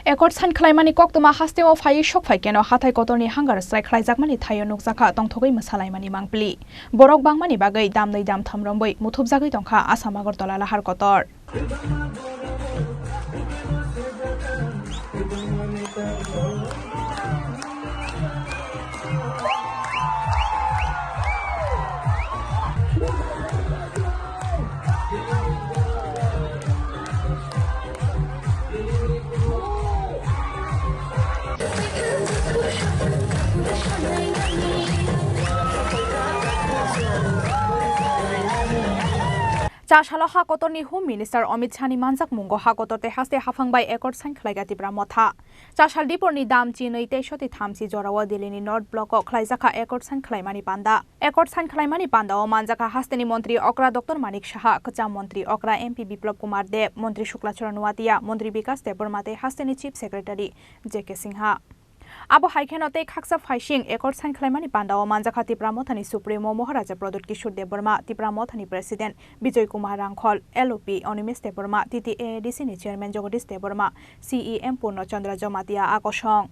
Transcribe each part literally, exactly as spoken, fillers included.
Accord sign khlaimani koktwma hasteo phaiwi sok phai keno hathai kotorni hunger strike khlaijakmani thaio nukjakha tongthogwi mwsalaimani mangpili. Borok bangmani bagwi damnwi damtham romwi muthupjagwi tongkha Assam Agartala lahar kotor. Chasalo ha kotorni Home Minister Amit Shahni manjakmungo ha kotor tei haste haphang bai accord sign khlaiga Tipra Motha. Chasal diporni dam chinwi tei soti thamchi jorao Delhini North Block-o khlaijakha accord sign khlaimani panda. Accord sign khlaimani pandao manjakha hasteni montri okra Doctor Manik Saha, kwcham montri okra M P Biplab Kumar Deb, montri Shukla Charan Noatia, montri Bikas Debbarma tei hasteni Chief Secretary J K Singha. Abo hai kheno tei khaksa phaising accord sign khlaimani pandao manjakha Tipra Mothani Supremo Maharaja Pradyut Kishore Debbarma, Tipra Mothani President Bijoy Kumar Rangkhol, L O P Animesh Debbarma, T T A A D C ni Chairman Jagadish Debbarma, C E M Purno Chandra Jamatia a kosong.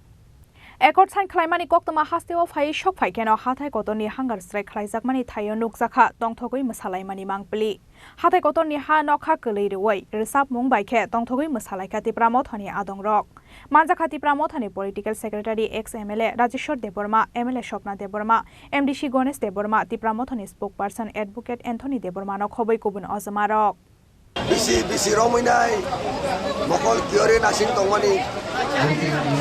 Accord sign khlaimani koktwma hasteo phai sok phai kheno hathai kotorni hunger strike khlaijakmani thaio nukjakha tongthogwi mwsalaimani mangpili. Hathai kotorni ha nokha kwlwi rwui rwchapmung bai khe tongthogwi mwsalaikha Tipra Mothani adongrok. Manjakha Tipra Mothani Political Secretary ex M L A Rajeshwar Debbarma, M L A Swapna Debbarma, M D C Ganesh Debbarma, Tipra Mothani Spokesperson Advocate Anthony Debbarmano khobwi kubun ojomarok. Bisi bisi romwi nai mokol kiyori nasing tongmani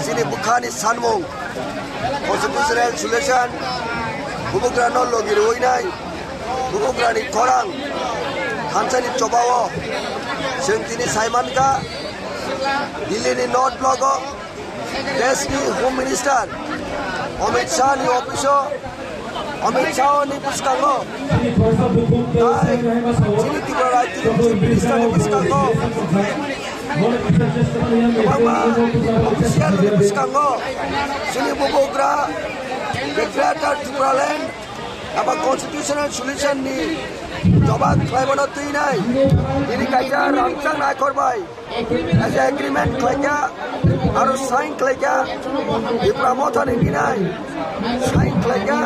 chini bwkhani sanmung constitutional solution bubugrano logi rwui nai bubugrani khorang thansani chobao chwng tini saimankha Delhini North Block-o Deshni Home Minister Amit Shah ni office-o, Amit Shah ni bwskango, tai chini Tripura Rajyoni Chief Minister ni bwskango, kwbangma official ni bwskango, chini bubagra, the Greater Tipraland, abo constitutional solution ni jobab khlaimano twi nai, tini kaisa rangchak naikhor bai. Kaisa agreement khlaikha, aro sign khlaikha, Tipra Mothani hinwi sign khlaikha,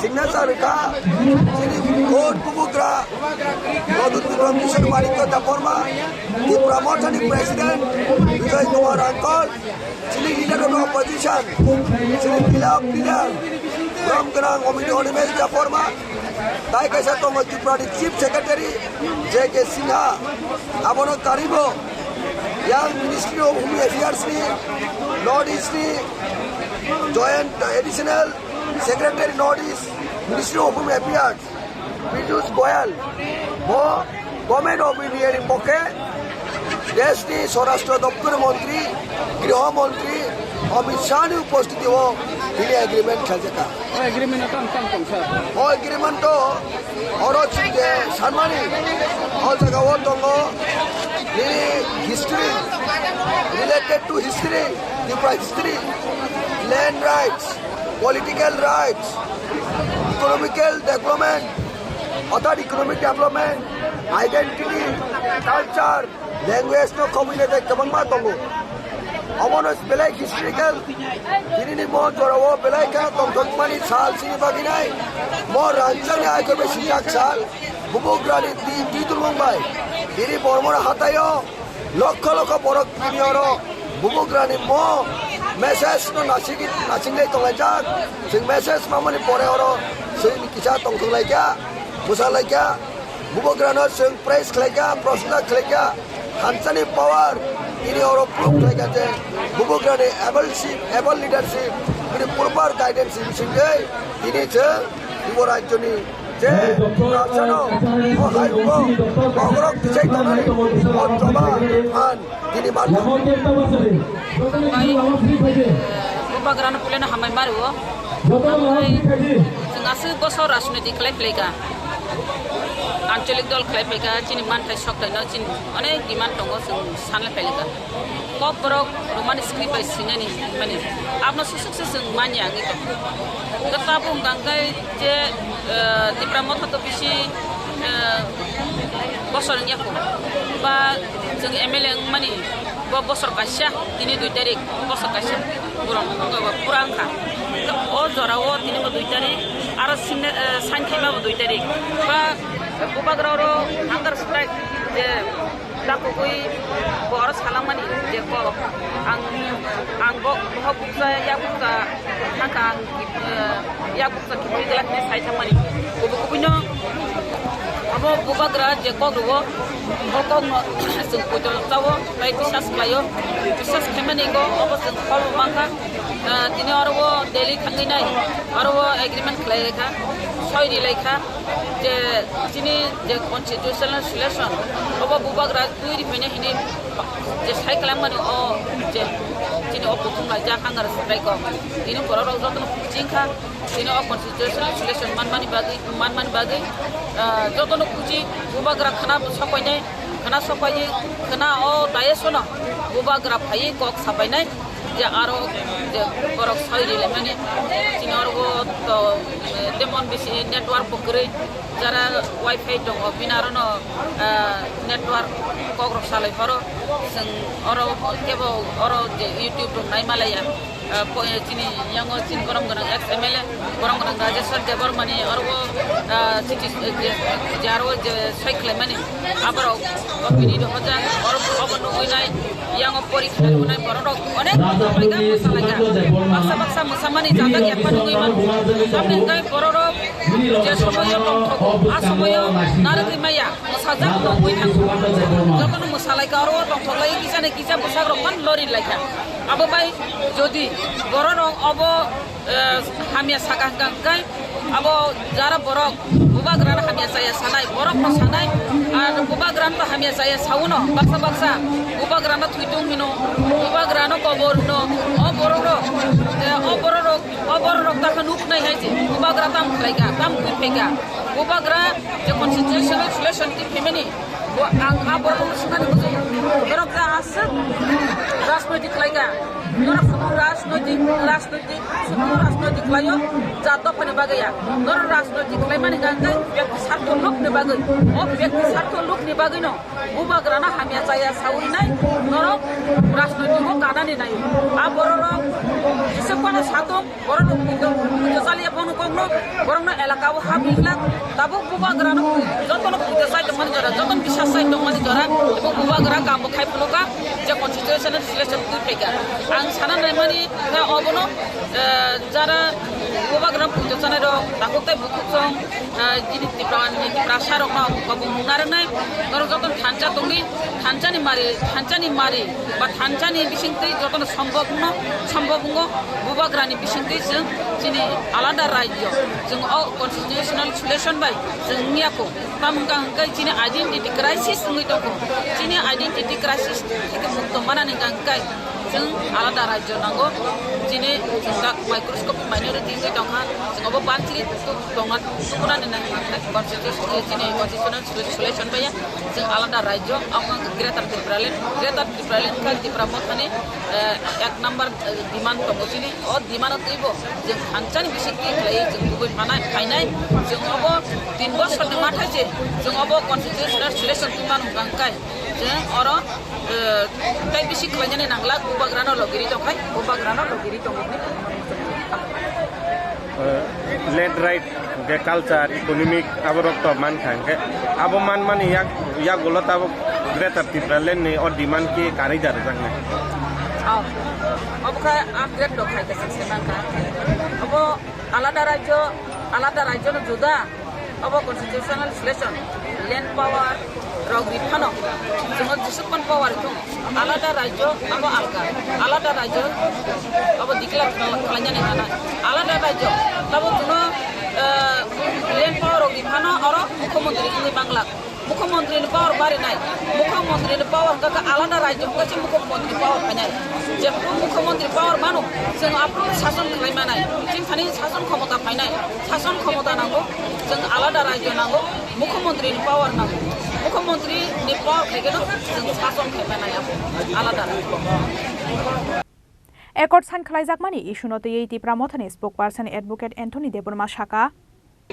signature rwkha, chini court bubugra, Pradyut Kishore Manikya Debbarma, Tipra Mothani President, Bijoy Kumar Rangkhol, chini leader of the opposition, chini beloved leader, borom gwnang Amit Animesh Debbarma, tai kaisa tongo Tripura ni Chief Secretary, J K Singha, abono karibo yang Ministry of Home Affairs ni North East ni Joint Additional Secretary North East Ministry of Home Affairs Piyush Goyal bo Government of India ni pokhe deshni Swarashtra Doptor Montri, Griho Montri Amit Shah ni upostiti o bini agreement khlaijakha. O agreement o tang tang tong sir? O agreement o oro chwng je sanmani o jaga o tongo nini history, related to history, Tripura history, land rights, political rights, economical development, other economic development, identity, culture, language no khobwi nai tei kwbangma tongo. Omono belai historical, tinini bo jorao belai khe tongthokmani sal chini bagwi nai. Mo rangchakni aikorbai sijak sal, bubugrani twi, twi tulmung bai, tini Bormora hataio lokho lokho borok tini oro bubugrani mo message no nasigi, nasinglai tonglaijak. Chwng message mamani pore oro chwng kisa tongthok laikha, bwsa laikha. Bubugrano chwng praise khlaikha, prosna khlaikha, thansani power tini oro proof khlaikha je bubugrani able ship, able leadership, tini proper guidance bisingtwi tini chwng Tripura rajyoni je rajano o hayungo bohrok kichai tongnani o choba phan tini mantha. Bubagrano puilano hambai mario. Chwng aswk bosor rajniti khlai phlaikha. Anchalik dol khlai phlaikha, chini manthai sokthai no chini onek demand tongo, chwng sanlai phlaikha. Kok borok romani script bai sinani mani abno susuk se chwng manya wngwi tongo. Hwnkhe tabuk hwnkha khe je, eh, Tipra Motha to bisi, eh, bosor wngya kho. Ba chwng M L A wngmani Bo bosor kaisa, tini dui tarik, bosor kaisa puron, pura wngkha. O jora o tini bo dui tarik, aro sine, eh, sain khaima bo dui tarik. Ba bubagra oro hunger strike je dakugwi bo oro salangmani je kok ang, ang bo, bo buksa ya buksa thangkha ang, eh, ya buksa kibui glak ni sai thangmani. Kubu kubuino abo bubagra je kok rwo, bo kok no chwng poito chao, tai bisas khlaio, bisas khaimani go obo chwng phol mankha. Ah, tini oro o Delhi thangwi nai, oro o agreement khlai laikha, soi ri laikha, je chini je constitutional solution, obo bubagra twi ri phaina hini je sai khlai mani o je chini o kuthum laijak hunger strike o. Tini borok rok jotono kuching kha, tini o constitutional solution manmani bagwi, manmani bagwi, ah, jotono kuchi bubagra khana sokoinai, khana sokoi khana o dais no bubagra phaiwi kok sapainai. Je aro je borok soi ri laimani, chini oro o to, eh, temon bisi network bo kwrwi, jara wifi tongo bini aro no, eh, network kok rok salai phoro. Chwng oro kebo oro je YouTube rok nai malaya, eh, po-, eh, chini yango chini borom gwnang ex M L A, borom gwnang Rajeshwar Debbarmani oro o, eh, chiti, eh, je, je aro je soi khlaimani. Aborok opini dohojak, oro obo nugwi nai, yango porikha rwnai borok rok onek mosa laika, mosa laika. Baksa baksa mosamani jajak yakma nugwi man. Tamni hwnkhe borok rok je somoyo tongthogo, a somoyo narwgwi maya, mosajak tongwi thango. Jotono mosa laika, oro tongthok lai kisa ni kisa bwsak rok man lori laika. Abo bai jodi borok rok obo eh, hamya saka hwnkha hwnkhe abo jara borok bubagrano hamya chaya sanai, borokno sanai, ar bubagrano hamya chaya sauno baksa baksa bubagrano thwitung hino, bubagrano kobor hino, o borok rok, eh, o borok rok, o borok rok takha nuk nai hai je bubagra tam khlaika, tam khui phaika, bubagra je constitutional solution twi phaimani, bo ang a borok rokno swngmani bujui, borok ja aswk rajnoitik khlaika, borok rajnoitik, rajnoitik Sudu rajnoitik khlaio, jat dophani bagwi ya. Norok rajnoitik khlaimani hwnkha hwnkhe byakti sartho lukni bagwi. O byakti sartho lukni bagwino bubagrano hamya chaya sawi nai norok rajnoitiko kanani naio. A bororok jesa phano satung, bororok pujo, pujo chaliya bono kokno, borokno elakao hap liklak, tabuk bubagrano jotono pujo chai tongmani jora, jotono bisas chai tongmani jora, ebo bubagra kambo khai phunukha, je constitutional selection twi phaikha. Ang sana naimani khe obono, eh, jara bubagra pujo chanai rok, takhuk tei bukhuk song, eh, jini Tipra ni Tiprasa rok no kobong nung narwknai, norok jotono thansa tongwi, thansani mari, thansani mari ba thansani bisingtwi jotono sombok no, sombok wngo, bubagrani bisingtwi chwng chini alada rajyo, chwng o constitutional solution bai chwng wngya kho. Tamo wngkha hwnkhe chini identity crisis wngwi tongkho. Chini identity crisis theke mukto manani hwnkha hwnkhe chwng alada rajyo nango. Chini chwng da microscopic minority wngwi tongkha. Chwng obo bansiri tuk tongna, tukunani nang constitution, chini constitutional solution baiya. Chwng alada rajyo, amo wngkha Greater Tipraland. Greater Tipraland wngkha Tipra Mothani, eh, ek number, eh, demand tongo chini. O demand o twibo chwng thansani bisingtwi khlaiwi chwng kubui phanai, phainai. Chwng obo tin bosorni mathai se chwng obo constitutional solution twi manu hwnkha hwnkhe chwng oro, eh, tei bisi khlainani nanglak, bubagrano logiri tongkhai, bubagrano logiri tongmani. Eh, land right, hwnkhe culture, economic, aborok to mankha, hwnkhe abo manmani yak, yagulo tabuk Greater Tipraland ni o demand khe karwi da rwjaknai. Oh, obo khe upgrade rok khai khe se mankha. Obo alada rajyo, alada rajyo no juda. Obo constitutional selection, land power rok ri phano, chwngno jesukpan power thung, alada rajyo abo alga, alada rajyo abo declare khlainani nana, alada rajyo tabo chwngno, eh, land power rok ri phano oro mukhyamantri wngwi manglak. Mukhyamantri ni power barinai, mukhyamantri ni power hwnkha khe alada rajyo hwnkha se mukhyamantri power phainai. Jephru mukhyamantri power mano, chwng aphuru sason khlai manai, chini thani sason khomota phainai, sason khomota nango, chwng alada rajyo nango, mukhyamantri ni power nango, mukhyamantri ni power khai khe no chwng sason khai manai abo alada rajyo. Accord sign khlaijakmani issue no twiwi Tipra Mothani spokesperson Advocate Anthony Debbarma saka.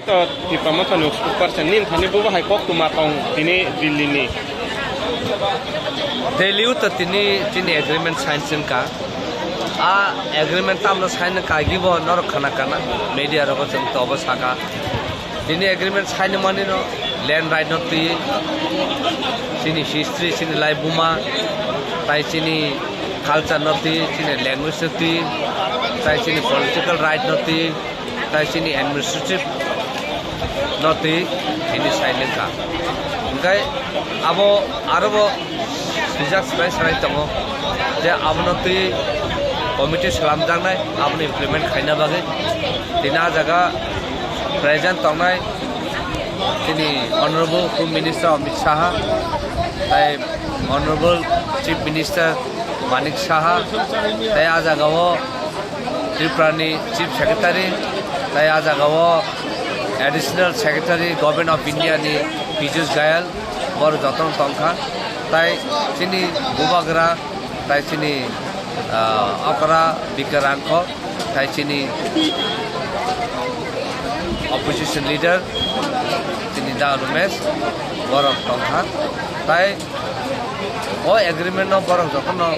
To Tipra Mothani spokesperson ni thani bo hai koktwma tong tini Delhi ni. Delhi o to tini chini agreement sign wngkha. A agreement tamno sign wngkha, gibo norok khana kana, media rogo chwng tobo saka. Tini agreement sign mani no land right no twi, chini history, chini laibuma, tai chini culture no twi, chini language no twi, tai chini political right no twi, tai chini administrative no twi, ini sign wngkha. Hingkhe abo arobo swijak swlai swlai tongo je abono twi committee slamjaknai, abono implement khaina bagwi. Tini a jaga present tongnai tini Honorable Home Minister Amit Saha, tai Honorable Chief Minister Manik Saha, tai a jaga o Tripura ni Chief Secretary, tai a jaga o Additional Secretary Government of India ni Piyush Goyal, bor joto tongkha, tai chini bubagra, tai chini, ah, okra Bikrangkho, tai chini opposition leader, chini Da Rumesh, borok tongkha, tai o agreement no borok jotono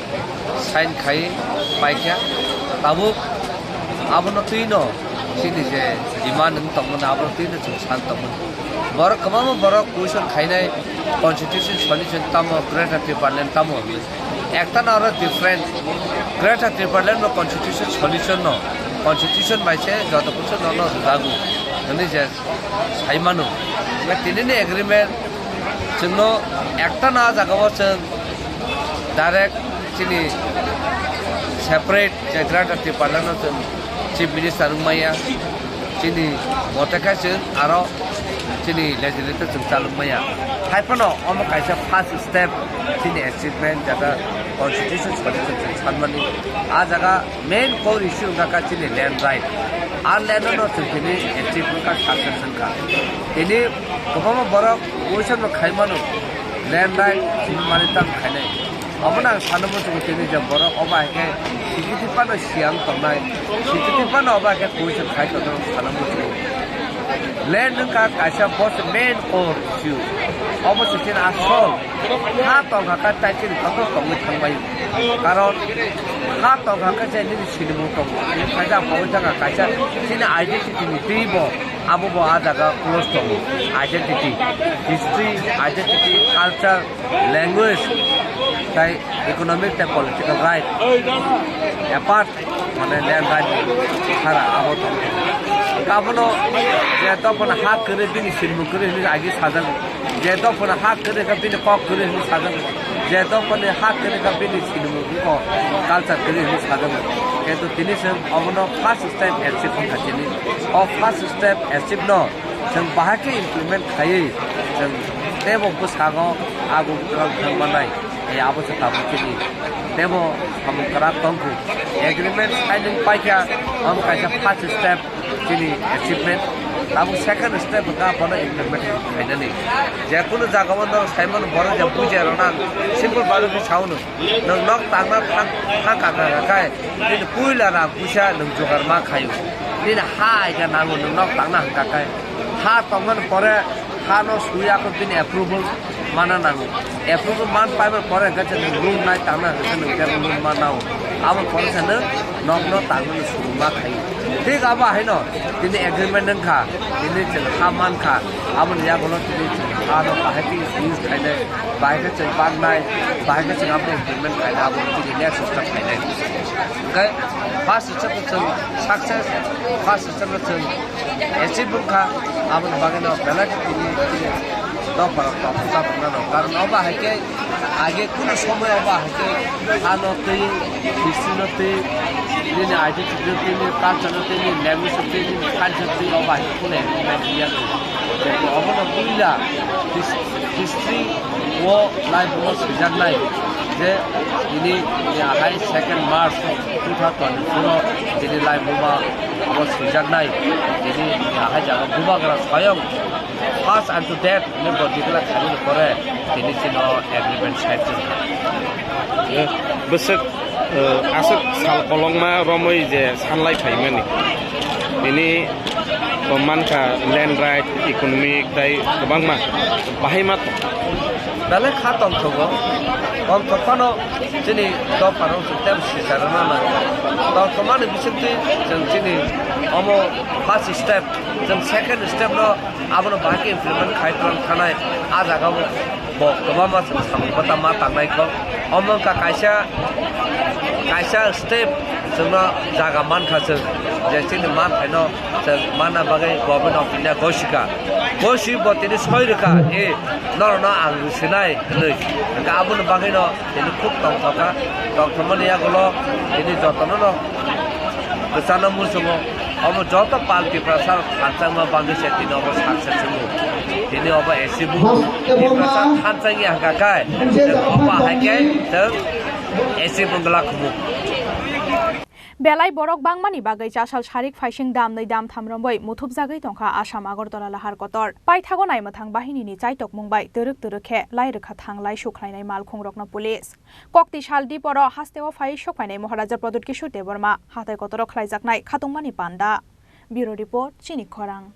sign khai paikha. Tabuk abono twino chini je demand wng tongmani, abono twino chwng san tongmani. Borok kwbangma borok question khainai, constitution solution tamo, Greater Tipraland tamo hinwi. Ekta no oro different. Greater Tipraland no constitution solution no, constitution bai se joto kuchu no no rwjago hwnwi je sai mano. Hwnkhe tinini agreement chwngno ekta no a jaga o chwng direct chini separate je Greater Tipraland no chwng Chief Minister wng maya, chini mote khe chwng aro chini legislator chwng chalwk maya. Hai phano omo kaisa first step chini achievement, jata constitution solution chwng sanmani. A jaga main core issue wngkha kha chini land right. A land no chwng tini achieve wngkha, success wngkha. Tini kwbangma borok question no khai mano, land right chini mani tam khainai. Omono ang sanwi muchungo tini je borok obo hai khe sikiti phano siyang tongnai, sikiti phano obo hai khe question khai tongnai, ang sanwi muchungo. Land wngkha kaisa bo se main core issue. Obo se chini asol ha tongkha khe tai chini joto tongwi thangbai. Karon ha tongkha khe je nini sinimung tongo. Kaisa bo wngkha kaisa chini identity ni twi bo, abo bo a jaga close tongo. Identity, history, identity, culture, language, tai economic tai political right. Apart mane land right sara abo tong. Abono je dophano ha kwrwi bini sinimung kwrwi hinwi agi sajago. Je dophano ha kwrwi kha bini kok kwrwi hinwi sajago. Je dophano ha kwrwi kha bini sinimung ko culture kwrwi hinwi sajago. Kintu tini chwng obono first step achieve wngkha tini. O first step achieve no chwng bahai khe implement khaiwi chwng teibo bwskango agung twlang thang mannai. Hai abo se tabuk chini teibo samung kwrak tongkhu. Agreement signing paikha, omo kaisa first step chini achievement. Tabuk second step wngkha bono implement khainani. Je kunu jagao norok sai mano borok je bujiya rwna ang simple bhabe khe sao no. Nwng nok tangna thang, thang kaka kaka kai. Nini puila rang puisa nwng jugar ma khaio. Nini ha aika nango nwng nok tangna hwnkha kai. Ha tongmani pore ha no sui ako bini approval mana nango. Approval man paibar pore hwnkhe se nwng room nai tangna hwnkhe nwng khe room man nao. Abo pore se nwng nok no tangna no suru ma khaio. Thik abo haino tini agreement wngkha, tini chwng ha mankha. Aboni yagulo tini chwng ha no bahai khe use khainai, bahai khe chwng baknai, bahai khe chwng abo implement khainai, abo tini next step khainai. Hwnkhe first step no chwng success, first step no chwng achieve wngkha, aboni bagwi no belai khe tini, tini dophar rok tong kha, karon obo hai khe age kuno somoy obo hai khe ha no twi, history no twi, nini identity no twi, nini culture no twi, nini language no twi, nini culture twi obo hai khe kuno implement wngya kho. Obono puila his-, history o life o swijaknai je tini, tini ahai second March two thousand twenty-four o tini life o ma abo swijaknai. Tini ahai jaga bubagra swayong first and to death ni bo declare khaimani pore tini chini agreement sign wngkha. Eh, bwswk, eh, aswk sal kolokma romwi je sanlai phaimani. Tini bo mankha land right, economic tai kwbangma bahai ma. Belai kha tongthogo. Tongthok phano chini dophano chwng tei sicharwna nango. Tongthokmani bisingtwi chwng chini omo first step, chwng second step no abono bahai khe implement khai tlang thanai. A jaga o bo kwbangma chwng samung bwtang ma tangnai kho. Omo wngkha kaisa, kaisa step chwngno jaga mankha chwng, je chini manthaino chwng manna bagwi Government of India goisika. Gosi bo tini soi rwkha, e, norokno ang rwsinai hwnwi. Hwnkhe aboni bagwino tini khub tongthokha. Tongthokmani yagulo tini jotono no kwchana muchungo. Omo joto pal Tiprasa thanchangma bagwi se tini obo success wngo. Tini obo A C bo Tiprasa thanchangya hwnkha khe, obo hai khe chwng A C bo glak humu. Belai borok bangmani bagwi chasal sarik phaising damnwi damtham romwi muthupjagwi tongkha Assam Agartala lahar kotor. Paithago naimwthang bahinini chaitokmung bai twrwk twrwk khe lai rwkha thang lai sukhlainai malkhungrokno police. Kokti sal diporo hasteo phai sokphainai Maharaja Pradyut Kishore Debbarma hatai kotoro khlaijaknai khatungmani panda. Bureau Report, Chini Khorang.